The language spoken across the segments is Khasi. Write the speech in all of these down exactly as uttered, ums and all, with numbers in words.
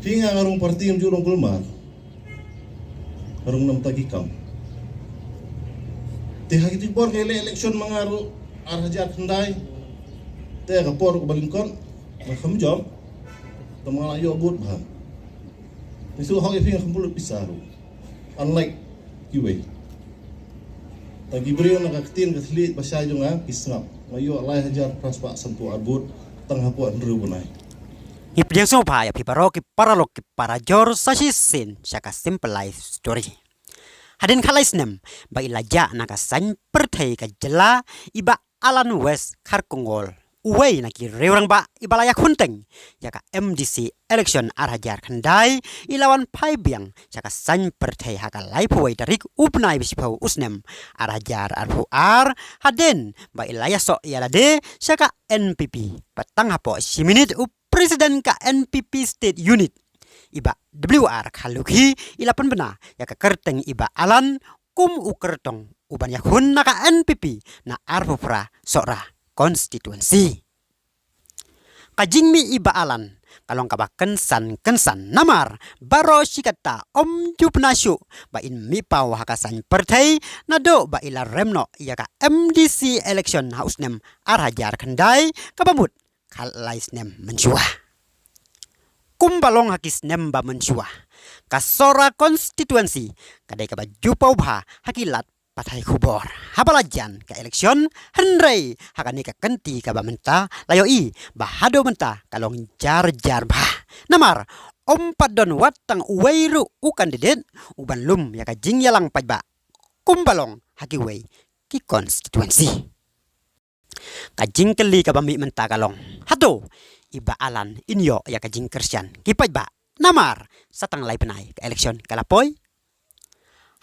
Phi nga nga rung party, ngam ju rung kulmar. Nga rung namar ki kam. Te ha kito ki por ngi leh election ma nga ruh ar hajar khyndai. Te ka por ka ba lyngkot nga kham jop. Te ma nga la ïoh vote bha. Ngi shu hok ïa phi, nga kham pynlut pisa ruh. Unlike kiwei. Tang ki briew na ka ktien ka thylliej ba shai jong nga ki sngap. Nga ïoh lai hajar phra spah sanphew ar vote tang hapoh hynriew bnai. Ngi pdiang sngewbha ïa phi baroh ki paralok ki parajor sa shisien sha ka Simple Life Story. Hadien khatlai snem ba i la jah na ka saiñ pyrthei ka jylla, i Bah Alan West Kharkongor, uwei na ki riew rangbah i ba la ïakhun teng ïa ka M D C election ar hajar khyndai, i la wan phai biang sha ka saiñ pyrthei ha ka laiphew wei tarik u bnai ba shiphew u snem ar hajar arphew ar, hadien ba i la ïasoh ïa lade sha ka N P P. Bad tang hapoh shi minit u president ka N P P State Unit, i Bah W R Kharlukhi, i la pynbna ïa ka kyrteng i Bah Alan kum u kyrtong u ban ïakhun na ka N P P na arphew phra Sohra constituency. Ka jingmih i Bah Alan ka long kaba kynsan kynsan namar baroh shi katta ym ju pynshai shuh ba in mih paw ha ka saiñ pyrthei naduh ba i la rem noh ïa ka M D C election ha u snem ar hajar khyndai, kaba mut khatlai snem mynshuwa. Kumba long ha ki snem ba mynshuwa, ka Sohra constituency ka dei kaba ju paw bha ha ki lad pathai khubor haba la jan ka election, hynrei ha kane ka kynti kaba mynta la ïohi ba haduh mynta ka long jar jar bha. Namar ym pat don wat tang uwei ruh u candidate u ban lum ïa ka jingïalang paidbah kumba long ha kiwei ki constituency. Ka jingkylli kaba mih mynta ka long, hato i Bah Alan in ïoh ïa ka jingkyrshan ki paidbah namar sa tang lai bnai ka election ka la poi?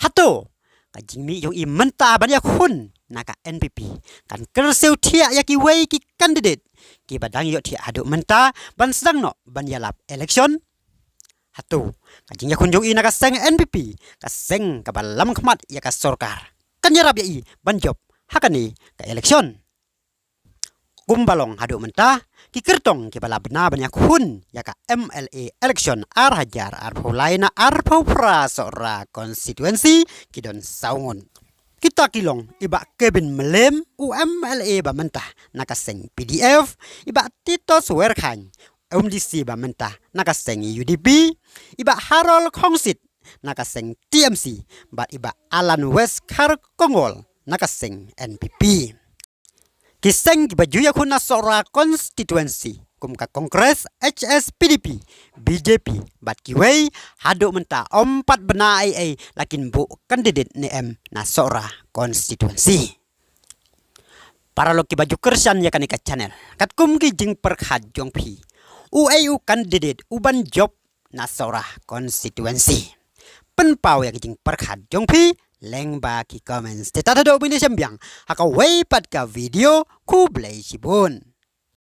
Hato ka jingmih jong i mynta ban ïakhun na ka N P P kan kyrsiew thiah ïa kiwei ki candidate kiba dang ïoh thiah haduh mynta ban sdang noh ban ïalap election? Hato ka jingïakhun jong i na ka seng N P P, ka seng kaba lam khmat ïa ka sorkar, kan ïarap ïa i ban jop ha kane ka election? Kumba long haduh mynta, ki kyrtong kiba la bna ban ïakhun ïa ka M L A election ar hajar arphew lai na arphew phra Sohra constituency ki don saw ngut. Kita ki long i Bah Kevin Mylliem, u M L A ba mynta na ka seng P D F, i Bah Titos Weirkhaiñ, M D C ba mynta na ka seng U D P, i Bah Harold Khongsit na ka seng T M C, bad i Bah Alan West Kharkongor na ka seng N P P. Ki seng kiba ju ïakhun na Sohra constituency kum ka Congress, H S P D P, B J P bad kiwei, haduh mynta ym pat bna ei ei la kin buh candidate ne em na Sohra constituency. Paralok kiba ju kyrshan ïa kane ka channel, katkum ki jingpyrkhat jong phi, uei u candidate u ban jop na Sohra constituency? Pynpaw ïa ki jingpyrkhat jong phi lyngba ki comments. Te tad haduh ban ïashem biang ha kawei pat ka video, khublei shibun.